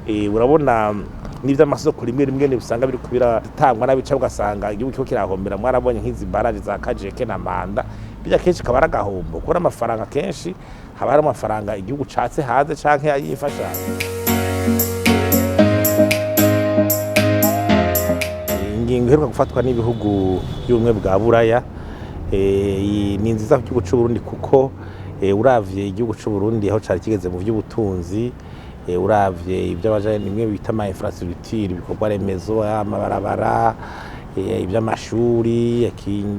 Urabona n'ivy'amasoko rimwe rimwe usanga biriko biratangwa nabi, canke ugasanga igihugu kiriko kirahombera. Mwarabonye nk'izi baraje za Kajeke na Manda, bijya kenshi kaba ari agahombo, kubona amafaranga kenshi haba hari amafaranga igihugu catse hanze canke ay'imfashanyo. Ingingo iheruka gufatwa n'ibihugu by'ubumwe bwa Buraya ni nziza ku gihugu c'u Burundi, kuko uravye igihugu c'u Burundi aho cari kigeze mu vy'ubutunzi, uravye ivy'abajanye nimwe bita ama infrastructure, ibikorwa remezo, amabarabara, ivy'amashuri,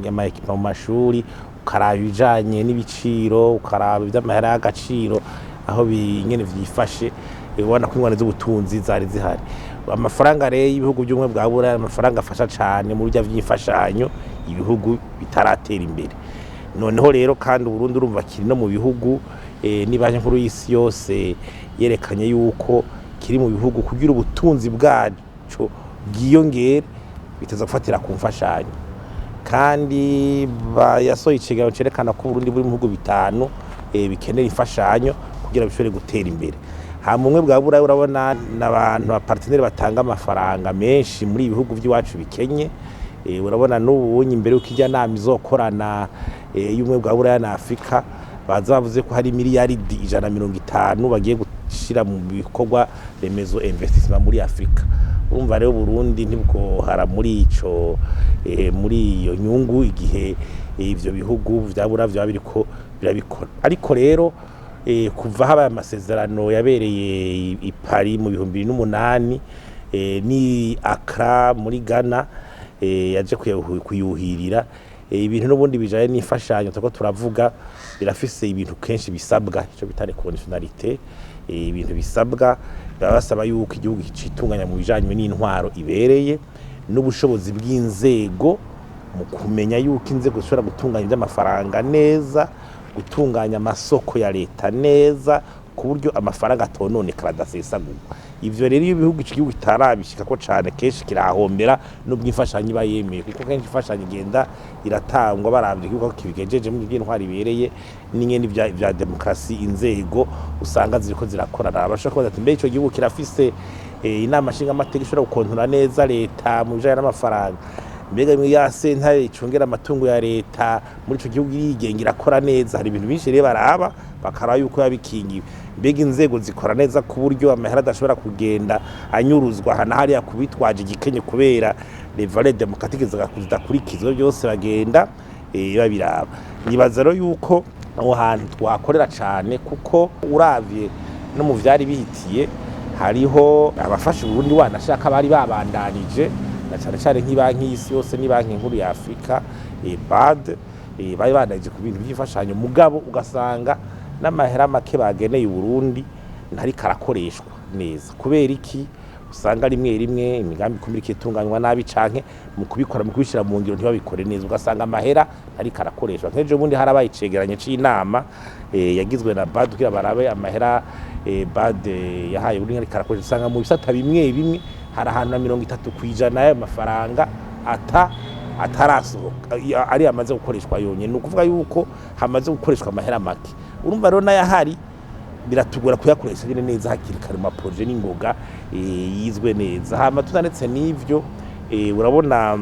ama équipement mu mashuri, ukaraba ibijanye n'ibiciro, ukaraba ivy'amahera y'agaciro aho ingene vyifashe, ubona ko ingorane z'ubutunzi zari zihari. Amafaranga rero y'ibihugu by'ubumwe bwa Buraya, amafaranga afasha cane mu buryo vy'imfashanyo ibihugu bitaratera imbere. Noneho rero kandi Uburundi urumva kiri no mu bihugu ni Banki Nkuru y'Isi Yose yerekanye yuko kiri mu bihugu kugira ubutunzi bwaco bwiyongere biteza gufatira ku mfashanyo. Kandi yasohoye icegeranyo cerekana ko Uburundi buri mu bihugu 5 bikenera imfashanyo kugira bishobore gutera imbere. Hama ubumwe bwa Buraya, urabona n'abantu ba partenaires batanga amafaranga menshi muri ibihugu by'iwacu bikenye. Urabona n'ubunye imbere yuko ijya nama izokorana y'ubumwe bwa Buraya na Afrika, baza bavuze ko hari miliyaridi 150 bagiye gushira mu bikorwa remezo, investissement muri Afrika. Urumva rero Burundi ntibwohara muri ico muri iyo nyungu igihe ivyo bihugu vya Buraya vyaba biriko birabikora. Ariko rero kuva habaye amasezerano yabereye i Paris mu 2008 ni Accra muri Ghana, yaje kuyuhirira ibintu n'ubundi bijanye n'imfashanyo turiko turavuga, birafise ibintu kenshi bisabwa, ico bita conditionnalité. Ibintu bisabwa, baba basaba yuko igihugu citunganya mu bijanye n'intwaro ibereye n'ubushobozi bw'inzego, mu kumenya yuko inzego zishobora gutunganya ivy'amafaranga neza, gutunganya amasoko ya leta neza, ku buryo amafaranga atononekara, adasesagurwa. Ivyo rero iyo ibihugu, ico gihugu kitarabishikako cane, kenshi kirahombera nubwo imfashanyo iba yemeye, kuko kenshi imfashanyo igenda iratangwa baravye igihugu aho kibigejeje mu by'intwaro ibereye n'ingene vya demokarasi, inzego usanga ziriko zirakorana. Bashobora kubaza ati: "Mbe ico gihugu kirafise inama nshingamateka ishobora gukontora neza leta mu bijanye n'amafaranga? Mbega imwe ya sentare icungera amatungo ya leta muri ico gihugu irigenga, irakora neza?" Hari ibintu byinshi rero baraba, bakaraba yuko yabikingiwe. Mbega inzego zikora neza ku buryo amahera adashobora kugenda anyuruzwa aha na hariya kubitwaje igikenye, kubera les valeurs démocratiques zidakurikizwa? Byose bagenda babiraba. Nibaza rero yuko aho hantu twakorera cane, kuko uravye no mu vyari bihitiye, hariho abafasha Uburundi wanashaka bari babandanije, na cane cane nk'ibanki y'Isi Yose n'ibanki Nkuru ya Afrika, BAD, bari bandanije ku bintu by'imfashanyo, mugabo ugasanga n'amahera make bageneye Uburundi ntariko arakoreshwa neza. Kubera iki? Usanga rimwe rimwe imigambi ikumira ikitunganywa nabi, canke mu kubikora, mu kubishira mu ngiro, ntibabikore neza, ugasanga amahera ntariko arakoreshwa. Nk'ejo bundi harabaye icegeranyo c'inama yagizwe na BAD kugira barabe amahera BAD yahaye Uburundi ariko arakoreshwa. Usanga mu bisata bimwe bimwe hari ahantu na 30% y'ayo mafaranga atarasohoka, ari amaze gukoreshwa yonyene. Ni ukuvuga yuko hamaze gukoreshwa amahera make. Urumva rero n'ayahari biratugora kuyakoresha nyine neza hakiri kare mu ma projets n'ingoga, yizwe neza. Hama tunaretse n'ivyo, urabona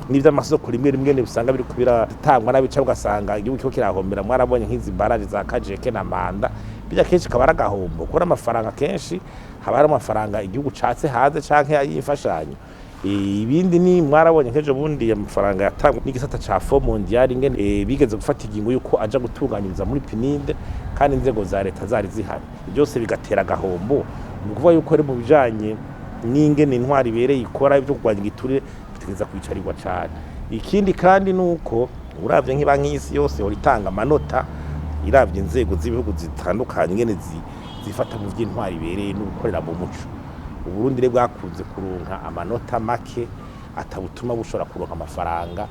n'ivy'amasoko rimwe rimwe usanga biriko biratangwa nabi, canke ugasanga igihugu kiriko kirahombera. Mwarabonye nk'izi baraje za Kajeke na Manda, bijya kenshi kaba ari agahombo, kubona amafaranga kenshi haba hari amafaranga igihugu catse hanze canke ay'imfashanyo. Ibindi ni mwarabonye nk'ejo bundi amafaranga yatangwa n'igisata ca Fonds mondial, ingene bigeze gufata ingingo yuko aja gutunganyiriza muri PNUD kandi inzego za leta zari zihari, byose bigatera agahombo. Ni ukuvuga yuko rero mu bijanye n'ingene intwari ibereye ikora, ibyo kurwanya igiturire bitegereza kwicarirwa cane. Ikindi kandi ni uko uravye nk'ibanki y'Isi Yose ihora itanga amanota iravye inzego z'ibihugu zitandukanye ingene zifata mu vy'intwari ibereye no gukorera mu muco. Uburundi rero bwakunze kuronka amanota make atabutuma bushobora kuronka amafaranga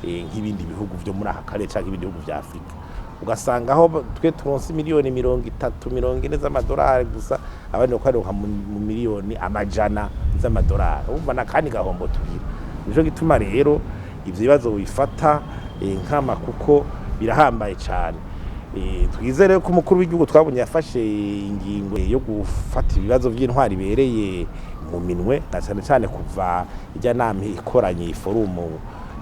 nk'ibindi bihugu vyo muri aka karere canke ibindi bihugu vya Afrika. Ugasanga aho twe turonse miliyoni 30, 40 z'amadolari gusa, abandi bakaronka mu miliyoni amajana z'amadolari. Urumva nakandi gahombo tugira. Nico gituma rero ivyo bibazo bifata nkama, kuko birahambaye cane. Twizere ko umukuru w'igihugu twabonye yafashe ingingo yo gufata ibibazo by'intwari ibereye mu minwe, na cyane cyane kuva ijya nama ikoranye iforumu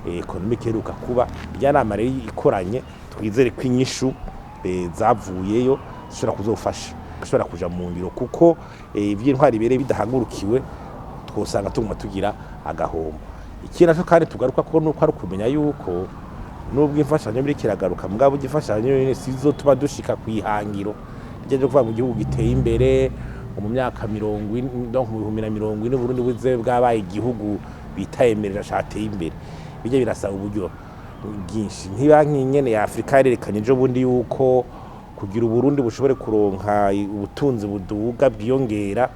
ekonomike iheruka kuba, ijya nama rero ikoranye, twizere ko inyishu zavuyeyo zishobora kuzofasha, zishobora kuja mu ngiro, kuko iby'intwari ibereye bidahagurukiwe twosanga tuguma tugira agahombo. Ikindi naco kandi tugaruka ko nuko ari ukumenya yuko nubwo imfashanyo muri kiragaruka, mugabo imfashanyo nyene sizo tuba dushika kwihangiro ryo kuvuga mu gihugu giteye imbere mu myaka 40, donc mu 2040 Burundi buze bwabaye igihugu bitayemerera cateye imbere. Bijya birasaba uburyo bwinshi. Nk'ibanki nyene ya Afrika yarerekanye ejo bundi yuko kugira Uburundi bushobore kuronka ubutunzi buduga bwiyongera,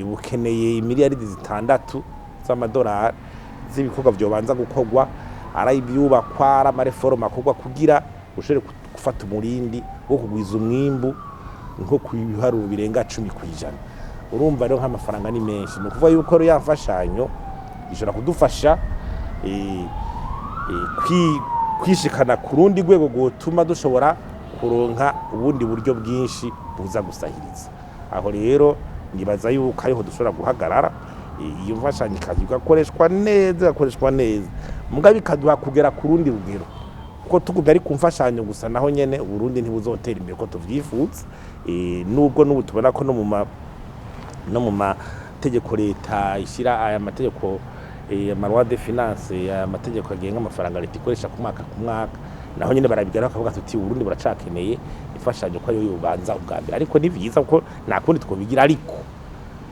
bukeneye imiliyaridi 6 z'amadolari z'ibikorwa vyobanza gukorwa, ari ibyubakwa, ari amareforma akorwa kugira ushobore gufata umurindi wo kugwiza umwimbu nko ku biharuro birenga 10%. Urumva rero nk'amafaranga ni menshi. Ni ukuvuga yuko rero ya mfashanyo ishobora kudufasha kwishikana ku rundi rwego rwotuma dushobora kuronka ubundi buryo bwinshi buza gusahiriza. Aho rero nibaza yuko ariho dushobora guhagarara, iyo mfashanyo ikaza igakoreshwa neza, igakoreshwa neza, mugabo ikaduha kugera ku rundi rugero, kuko tugumye ari ku mfashanyo gusa naho nyene Uburundi ntibuzotera imbere ko tuvyifuza. Nubwo n'ubu tubona ko no mu mategeko leta ishira aya mategeko, ama loi de finance, aya mategeko agenga amafaranga leta ikoresha ku mwaka ku mwaka, naho nyene barabigana bakavuga tuti Uburundi buracakeneye imfashanyo ko ariyo yobanza ubwa mbere. Ariko ni vyiza kuko nta kundi twobigira, ariko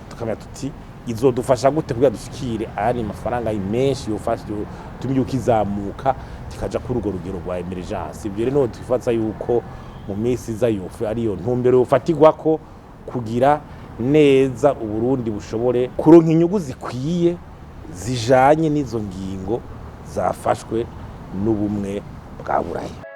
tukamenya tuti izodufasha gute kugira dushikire ayandi mafaranga menshi yofasha tuma igihugu kizamuka kikaja kuri urwo rugero rwa emergence. Ivyo rero twibaza yuko mu minsi iza yofe ariyo ntumbero yofatirwako kugira neza Uburundi bushobore kuronka inyungu zikwiye zijanye n'izo ngingo zafashwe n'ubumwe bwa Buraya.